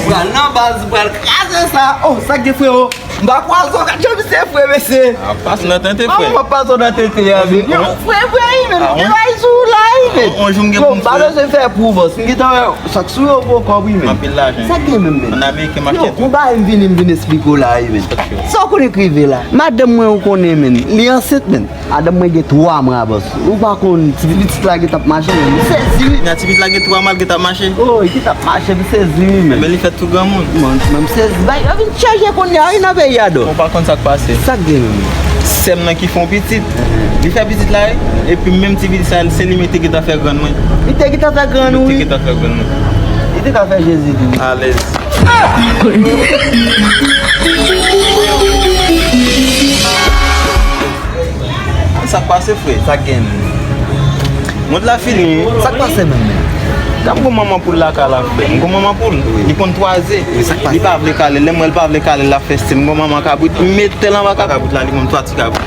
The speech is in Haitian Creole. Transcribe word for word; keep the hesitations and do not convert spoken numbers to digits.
Pral nan baz, pral kraze sa. Oh, sa k gen, frero? M pa kwaze w, gad jan misye fre, mesye. Ah, pase nan tenten, frè. Mwen pase w nan tenten a, men. Yo, frè, frè, wi, men. Ah, m te bay sou ou la, wi, men. On jou m gen pou m fè. Yo, m pa bezwen fè pou, bòs. M gentan wè sa k sou yo poko, wi, men. Anpil lajan. Sa k gen menm, men? An ameriken m achte tou. Yo, on bagay m vini, m vin esplike w la, wi, men. Sa w konnen k rive la? Madanm mwen, ou konnen, men. Li ansent, men. Madanm mwen gen twa mwa, bòs. Ou pa konn, ti pitit la gentan ap mache, men. M sezi, wi. Nan ti pitit la gen twa mwa, l gentan ap mache. Oh, li gentan ap mache, m sezi, wi, men. Men li fèt tou granmoun. Mwen, mwen, m sezi. Bay, yo vin chanje kounye a, wi, nan peyi a, dò. Ou pa konn sa k pase. Sa k gen, men? Sè m nan ki fè yon pitit. Li fè pitit la, wi. Epi menm ti pitit sa, se li menm te gentan fè grann mwen. Li te gentan fè grann ou, wi. Li te gentan fè grann mwen. Li te ka fè Jezi tou. Alèz. Sa k pase, frè? Sa k gen, men? Mond la fini, wi. Sa k pase menm, men? Gad, m gon manman poul lakay la, frè. M gon manman poul. Wi. Li ponn twa ze. Wi, sa k pase? Li pa vle kale. Lè m wè l pa vle kale, l ap fè stil. M gon manman kabrit. M mete l anba kabrit la, li ponn twa ti kabrit.